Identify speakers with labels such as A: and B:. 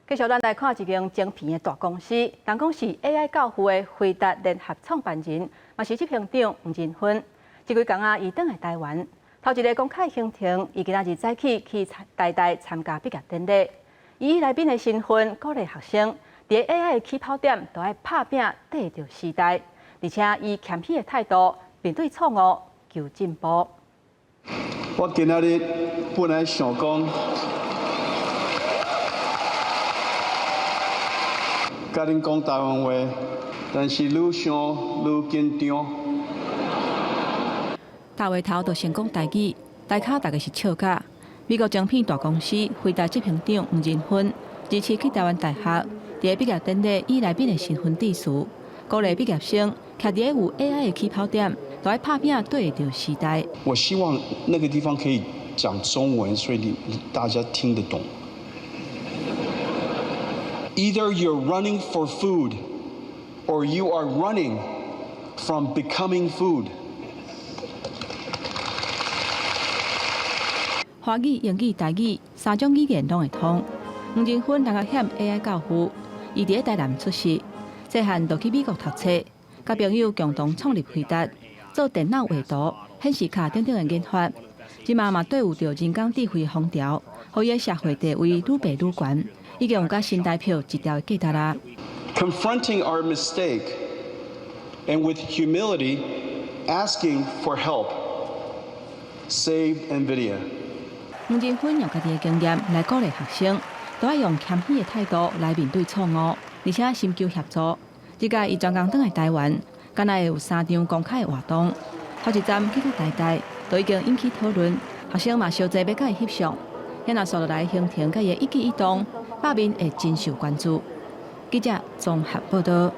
A: 繼續咱來看一間晶片的大公司，人講是 AI 教父的輝達聯合創辦人，嘛是執行長黃仁勳。這幾工啊，伊轉來台灣，頭一个公開行程，伊今仔日早起去台大參加畢業典禮。伊以來賓的身份鼓勵學生，佇 AI 的起跑點都愛拍拚綴著時代，而且以謙虛的態度面對錯誤，求進步。
B: 我今仔日本來想講，共恁講台灣話，但是愈想愈緊張。
A: 大話頭就先講台語，台跤大家是笑甲。美國晶片大公司輝達執行長黃仁勳，日前去台灣大學，佇畢業典禮以來賓的身份致辭，鼓勵畢業生徛佇有 AI 的起跑點，都愛拍拚綴著時代。
B: 我希望那個地方可以講中文，所以你大家聽得懂。Either you're running for food, or you are running from becoming food.
A: 華語、英語、台語三種語言攏會通。黃仁勳人較嫌 AI 教父，伊佇台南出世，細漢就去美國讀冊，佮朋友共同創立輝達，做電腦畫圖、顯示卡等等的研發。這馬嘛對有著人工智慧風潮，予伊的社會地位愈爬愈懸，已經有佮新台票一條的價值啦。
B: Confronting our mistake and with humility asking for help saved NVIDIA.
A: 黃仁勳用家己的經驗來鼓勵學生，都愛用謙虛的態度來面對錯誤，而且尋求協助。這屆伊專工轉來台灣，敢若會有三場公開的活動。頭一站去到台大，都已經引起討論，學生嘛相濟欲共伊翕相。遐若紲落來行程佮伊的一舉一動，百面會真受關注。記者綜合報道。